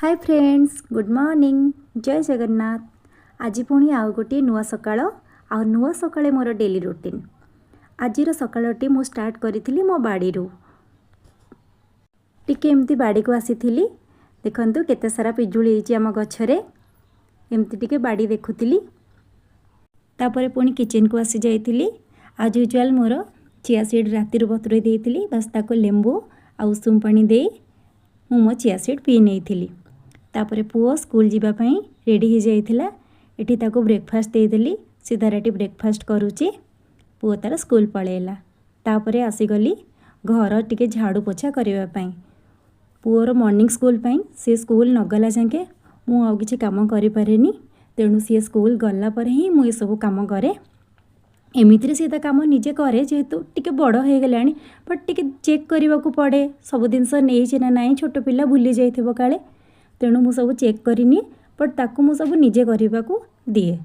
ହାଏ friends, good morning, ଜୟ ଜଗନ୍ନାଥ। ଆଜି ପୁଣି ଆଉ ଗୋଟିଏ ନୂଆ ସକାଳ ଆଉ ନୂଆ ସକାଳେ ମୋର ଡେଲି ରୁଟିନ୍। ଆଜିର ସକାଳଟି ମୁଁ ଷ୍ଟାର୍ଟ କରିଥିଲି ମୋ ବାଡ଼ିରୁ। ଟିକେ ଏମିତି ବାଡ଼ିକୁ ଆସିଥିଲି। ଦେଖନ୍ତୁ, କେତେ ସାରା ପିଜୁଳି ହେଇଛି ଆମ ଗଛରେ। ଏମିତି ଟିକେ ବାଡ଼ି ଦେଖୁଥିଲି। ତାପରେ ପୁଣି କିଚେନ୍କୁ ଆସି ଯାଇଥିଲି। ଆଜ୍ ୟୁଜୁଆଲ୍ ମୋର ଚିଆ ସିଡ଼୍ ରାତିରୁ ବତୁରେଇ ଦେଇଥିଲି। ବାସ୍, ତାକୁ ଲେମ୍ବୁ ଆଉ ଉଷୁମ ପାଣି ଦେଇ ମୁଁ ମୋ ଚିଆ ସିଡ଼୍ ପିଇ ନେଇଥିଲି। ତାପରେ ପୁଅ ସ୍କୁଲ ଯିବା ପାଇଁ ରେଡ଼ି ହେଇଯାଇଥିଲା। ଏଠି ତାକୁ ବ୍ରେକଫାଷ୍ଟ ଦେଇଦେଲି। ସେ ତାର ଏଠି ବ୍ରେକଫାଷ୍ଟ କରୁଛି। ପୁଅ ତାର ସ୍କୁଲ ପଳେଇଲା। ତାପରେ ଆସିଗଲି ଘର ଟିକେ ଝାଡ଼ୁ ପୋଛା କରିବା ପାଇଁ। ପୁଅର ମର୍ଣ୍ଣିଂ ସ୍କୁଲ ପାଇଁ ସେ ସ୍କୁଲ ନଗଲା ଯାକେ ମୁଁ ଆଉ କିଛି କାମ କରିପାରେନି। ତେଣୁ ସିଏ ସ୍କୁଲ ଗଲା ପରେ ହିଁ ମୁଁ ଏସବୁ କାମ କରେ। ଏମିତିରେ ସିଏ ତା କାମ ନିଜେ କରେ, ଯେହେତୁ ଟିକେ ବଡ଼ ହେଇଗଲାଣି, ବଟ୍ ଟିକେ ଚେକ୍ କରିବାକୁ ପଡ଼େ ସବୁ ଜିନିଷ ନେଇଛି ନା ନାହିଁ। ଛୋଟ ପିଲା, ଭୁଲି ଯାଇଥିବ କାଳେ। ତେଣୁ ମୁଁ ସବୁ ଚେକ୍ କରିନିଏ, ବଟ୍ ତାକୁ ମୁଁ ସବୁ ନିଜେ କରିବାକୁ ଦିଏ।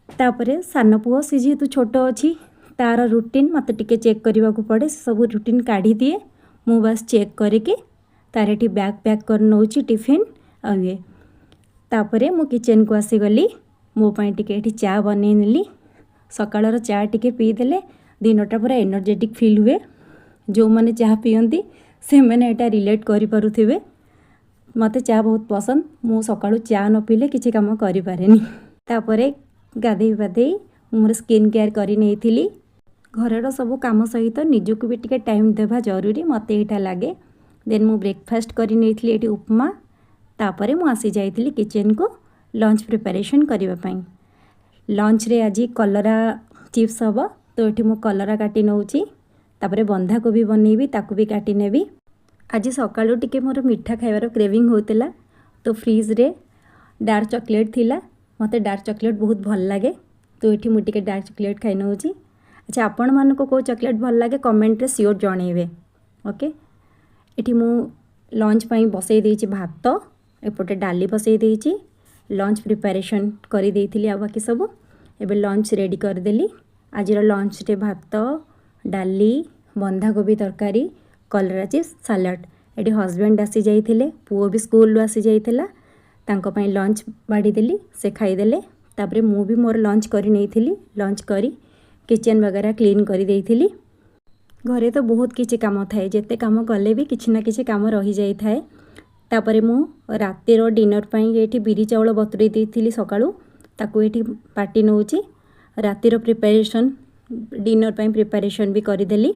ତାପରେ ସାନ ପୁଅ, ସେ ଯେହେତୁ ଛୋଟ ଅଛି, ତା'ର ରୁଟିନ୍ ମୋତେ ଟିକେ ଚେକ୍ କରିବାକୁ ପଡ଼େ। ସେ ସବୁ ରୁଟିନ୍ କାଢ଼ିଦିଏ, ମୁଁ ବାସ୍ ଚେକ୍ କରିକି ତାର ଏଠି ବ୍ୟାଗ୍ ପ୍ୟାକ୍ କରି ନେଉଛି, ଟିଫିନ୍ ଆଉ ଇଏ। ତାପରେ ମୁଁ କିଚେନ୍କୁ ଆସିଗଲି। ମୋ ପାଇଁ ଟିକେ ଏଠି ଚା ବନେଇ ନେଲି। ସକାଳର ଚା ଟିକେ ପିଇଦେଲେ ଦିନଟା ପୁରା ଏନର୍ଜେଟିକ୍ ଫିଲ୍ ହୁଏ। ଯେଉଁମାନେ ଚାହା ପିଅନ୍ତି, ସେମାନେ ଏଇଟା ରିଲେଟ୍ କରିପାରୁଥିବେ। ମୋତେ ଚା ବହୁତ ପସନ୍ଦ। ମୁଁ ସକାଳୁ ଚା ନ ପିଇଲେ କିଛି କାମ କରିପାରେନି। ତାପରେ ଗାଧେଇ ପାଧେଇ ମୁଁ ମୋର ସ୍କିନ୍ କେୟାର କରି ନେଇଥିଲି। ଘରର ସବୁ କାମ ସହିତ ନିଜକୁ ବି ଟିକେ ଟାଇମ୍ ଦେବା ଜରୁରୀ, ମୋତେ ଏଇଟା ଲାଗେ। ଦେନ୍ ମୁଁ ବ୍ରେକଫାଷ୍ଟ କରି ନେଇଥିଲି ଏଠି ଉପମା। ତାପରେ ମୁଁ ଆସିଯାଇଥିଲି କିଚେନ୍କୁ ଲଞ୍ଚ ପ୍ରିପାରେସନ୍ କରିବା ପାଇଁ। ଲଞ୍ଚରେ ଆଜି କଲରା ଚିପ୍ସ ହେବ, ତ ଏଠି ମୁଁ କଲରା କାଟି ନେଉଛି। ତାପରେ ବନ୍ଧାକୋବି ବନେଇବି, ତାକୁ ବି କାଟି ନେବି। ଆଜି ସକାଳୁ ଟିକେ ମୋର ମିଠା ଖାଇବାର କ୍ରେଭିଂ ହେଉଥିଲା, ତ ଫ୍ରିଜ୍ରେ ଡାର୍କ ଚକୋଲେଟ୍ ଥିଲା। ମୋତେ ଡାର୍କ ଚକୋଲେଟ୍ ବହୁତ ଭଲ ଲାଗେ, ତ ଏଠି ମୁଁ ଟିକେ ଡାର୍କ ଚକୋଲେଟ୍ ଖାଇ ନେଉଛି। ଆଚ୍ଛା, ଆପଣମାନଙ୍କୁ କେଉଁ ଚକୋଲେଟ୍ ଭଲ ଲାଗେ, କମେଣ୍ଟରେ ସିଓର ଜଣେଇବେ। ଓକେ, ଏଠି ମୁଁ ଲଞ୍ଚ ପାଇଁ ବସେଇ ଦେଇଛି ଭାତ, ଏପଟେ ଡାଲି ବସେଇ ଦେଇଛି। ଲଞ୍ଚ ପ୍ରିପାରେସନ୍ କରିଦେଇଥିଲି ଆଉ ବାକି ସବୁ। ଏବେ ଲଞ୍ଚ ରେଡ଼ି କରିଦେଲି। ଆଜିର ଲଞ୍ଚରେ ଭାତ, ଡାଲି, ବନ୍ଧାକୋବି ତରକାରୀ, କଲରା ଚିପ୍ସ, ସାଲାଡ଼। ଏଠି ହଜବେଣ୍ଡ ଆସିଯାଇଥିଲେ, ପୁଅ ବି ସ୍କୁଲରୁ ଆସିଯାଇଥିଲା। ତାଙ୍କ ପାଇଁ ଲଞ୍ଚ ବାଢ଼ିଦେଲି, ସେ ଖାଇଦେଲେ। ତାପରେ ମୁଁ ବି ମୋର ଲଞ୍ଚ କରି ନେଇଥିଲି। ଲଞ୍ଚ କରି କିଚେନ୍ ବଗେରା କ୍ଲିନ୍ କରିଦେଇଥିଲି। ଘରେ ତ ବହୁତ କିଛି କାମ ଥାଏ, ଯେତେ କାମ କଲେ ବି କିଛି ନା କିଛି କାମ ରହିଯାଇଥାଏ। ତାପରେ ମୁଁ ରାତିର ଡିନର୍ ପାଇଁ ଏଇଠି ବିରି ଚାଉଳ ବତୁରେଇ ଦେଇଥିଲି ସକାଳୁ, ତାକୁ ଏଇଠି ବାଟି ନେଉଛି। ରାତିର ପ୍ରିପାରେସନ୍, ଡିନର୍ ପାଇଁ ପ୍ରିପାରେସନ୍ ବି କରିଦେଲି।